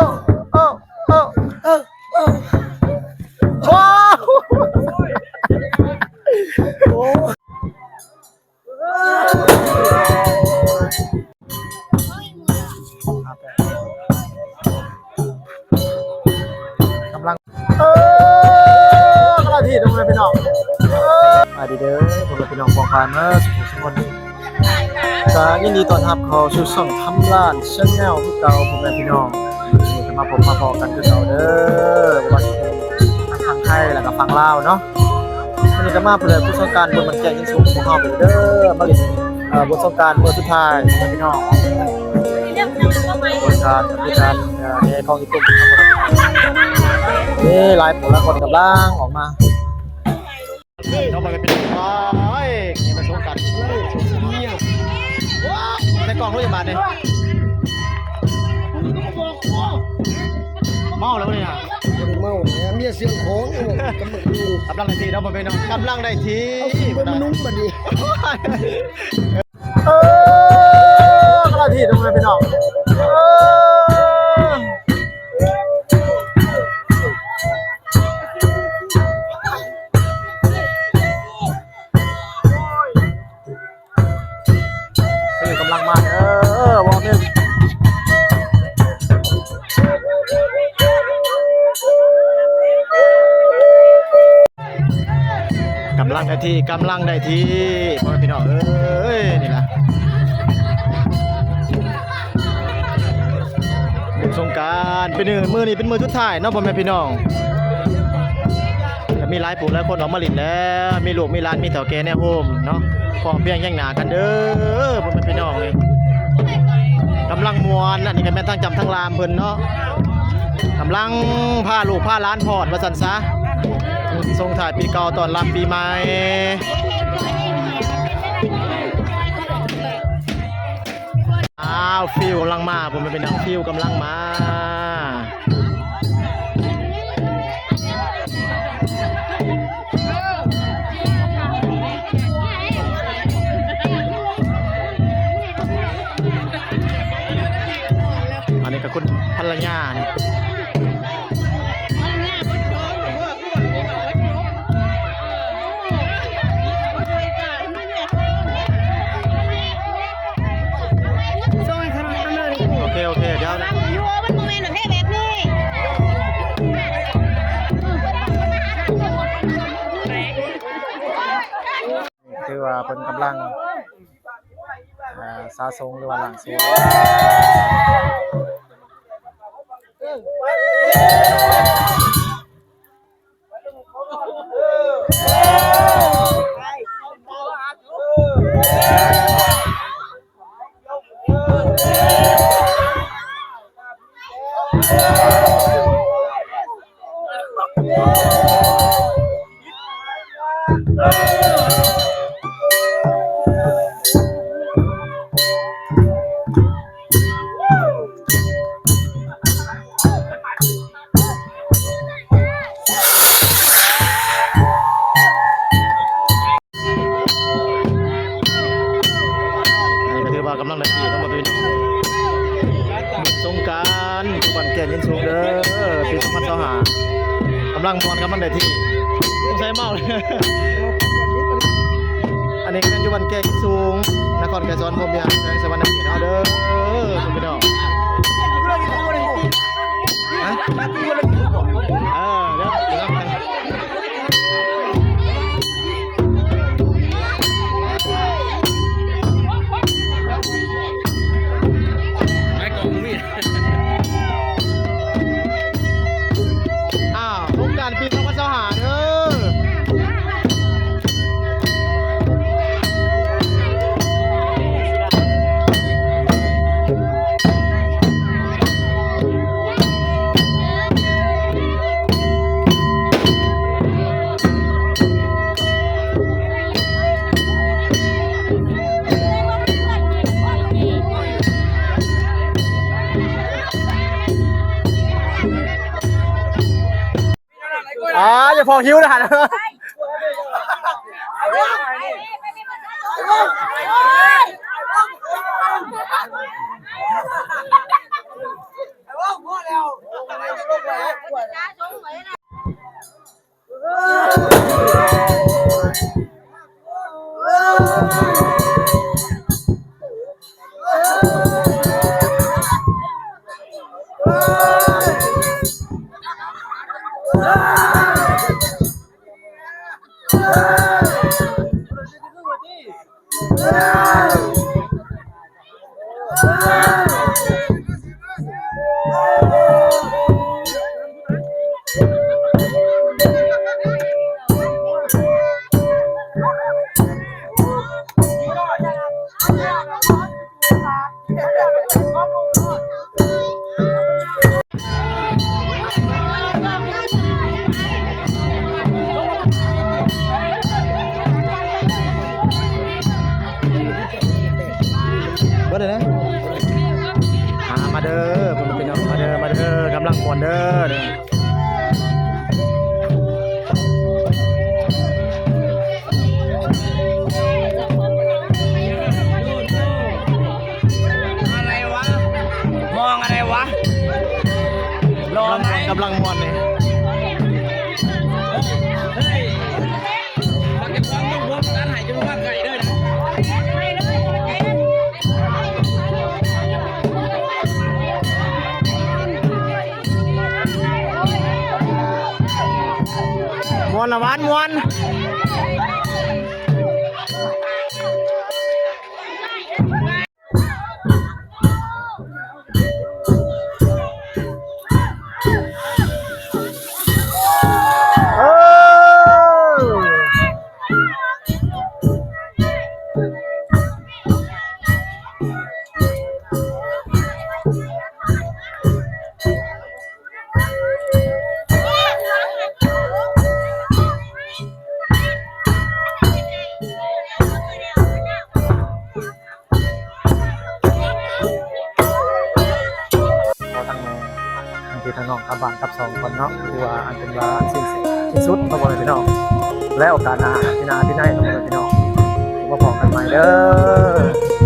ໂອ້ ໂອ້ ໂອ້ ວ້າວ ໂອ້ ກຳລັງ ເອີ ກຳລັງທີ່ ພໍ່ແມ່ພີ່ນ້ອງ ເອີ ສະບາຍດີເດີ ພໍ່ແມ່ພີ່ນ້ອງປ້ອງປາຍເໝິດສູ່ຜູ້ສູ່ຄົນ ກະຍິນດີຕ້ອນຮັບເຂົ້າສູ່ຊ່ອງຄຳລ້ານແຊນແນວຄືເກົ່າ ພໍ່ແມ່ພີ່ນ້ອງ ມື້ນີ້ກະມາພົບມາພໍ້ກັນຄືເກົ່າເດີ ບໍ່ວ່າຊິເປັນທັງຝັ່ງໄທ ແລ້ວກະຝັ່ງລາວເນາະ ມື້ນີ້ກະມາເພື່ອບຸນສົງການ ບຸນບ້ານແກ້ງຫີນສູງຂອງພວກເຮົາເດີ ມາຫຼິ້ນ ເອີ ບຸນສົງການມື້ສຸດທ້າຍ ພໍ່ແມ່ພີ່ນ້ອງ ບຸນການ ບຸນການ ເອີ ແຫ່ຂອງອີ່ຕຸ່ມ ເອີ ຫຼາຍຜູ້ຫຼາຍຄົນກຳລັງອອກມາ ເຮົາໄປເປັນ ໂອ້ຍ ເຫັນມາສົງການ ໃສ່ກ້ອງຮູ້ຈັກບາດນີ້ ເມົາແລ້ວນີ້ນະ ບໍ່ໄດ້ເມົາແຫຼະ ເມຍສຽງຂອງ ກຳລັງໄດ້ທີ່ເນາະ ບໍ່ແມ່ນເນາະ ກຳລັງໄດ້ທີ່ ເອົາຂຶ້ນເບິ່ງມັນນຸ້ມບາດນີ້ ເອີ ກະລະທີດ ພໍ່ແມ່ພີ່ນ້ອງ ເອີ ເອີ ກຳລັງມາເດີ ວອກໜຶ່ງ ກຳລັງໄດ້ທີ່ ກຳລັງໄດ້ທີ່ ພໍ່ແມ່ພີ່ນ້ອງເອີຍ ນີ້ລະ ບຸນສົງການ ເປັນມື້ ມື້ນີ້ເປັນມື້ສຸດທ້າຍເນາະ ພໍ່ແມ່ພີ່ນ້ອງ ກະມີຫຼາຍຜູ້ຫຼາຍຄົນອອກມາຫຼິ້ນແລ້ວ ມີລູກມີຫຼານ ມີເຖົ້າແກ່ແນວໂຮມເນາະ ພ້ອມພຽງຄຽງໜ້າກັນເດີ ພໍ່ແມ່ພີ່ນ້ອງເອີຍ ກຳລັງມ່ວນ ອັນນີ້ກະແມ່ນທັງຈ້ຳທັງລາມເພິ່ນເນາະ ກຳລັງພາລູກພາຫຼານຟ້ອນວ່າຊັ້ນຊະ ສົ່ງທ້າຍປີເກົ່າຕ້ອນຮັບປີໃໝ່ ອ້າວ ຟິວກຳລັງມາ ພໍ່ແມ່ພີ່ນ້ອງ ຟິວກຳລັງມາ ອັນນີ້ກະຄຸນພັນລະຍານີ້ ໂອເຄ ໂອເຄ ດຽວ ຢູ່ ມັນບໍ່ແມ່ນປະເພດແບບນີ້ ຖືວ່າເພິ່ນກຳລັງ ອາ ສາສົງ ຫຼືວ່າລ້າງສົງ ອັນນີ້ກະຖືວ່າກຳລັງໄດ້ທີ່ເນາະ ພໍ່ແມ່ພີ່ນ້ອງ ສົງການຢູ່ບ້ານແກ້ງຫີນສູງເດີ ປີສອງພັນຊາວຫ້າ ກຳລັງມ່ວນ ກຳລັງໄດ້ທີ່ ສົງໄສເມົາ ອັນນີ້ກະແມ່ນຢູ່ບ້ານແກ້ງຫີນສູງ ນະຄອນໄກສອນ ພົມວິຫານ ແຂວງສະຫວັນນະເຂດເຮົາເດີ ພໍ່ແມ່ພີ່ນ້ອງ ຮະ ເອີ ດຽວ ອ້າວ ສົງການປີສອງພັນຊາວຫ້າເດີ. ອ່າ ຢ່າພໍຫິວນະຫັ້ນ. ພໍແລ້ວ. ເບິດແລ້ວນະ ອ່າ ມາເດີ ພໍ່ແມ່ພີ່ນ້ອງ ມາເດີ ມາເດີ ກຳລັງມ່ວນເດີ. ອະໄລວະ ມອງອະໄລວະ ລໍໄໝ ກຳລັງມ່ວນນີ້. ມ່ວນລະຫວານມ່ວນ. ຂໍທາງແມ່ ທາງພີ່ທາງນ້ອງກັບບ້ານກັບຊ່ອງກ່ອນເນາະ ຖືວ່າອັນເປັນວ່າສິ້ນ ສິ້ນສຸດເນາະ ພໍ່ແມ່ພີ່ນ້ອງ. ແລ້ວໂອກາດໜ້າ ປີໜ້າປີໃນເນາະ ພໍ່ແມ່ພີ່ນ້ອງ ມາພໍ້ກັນໃໝ່ເດີ້.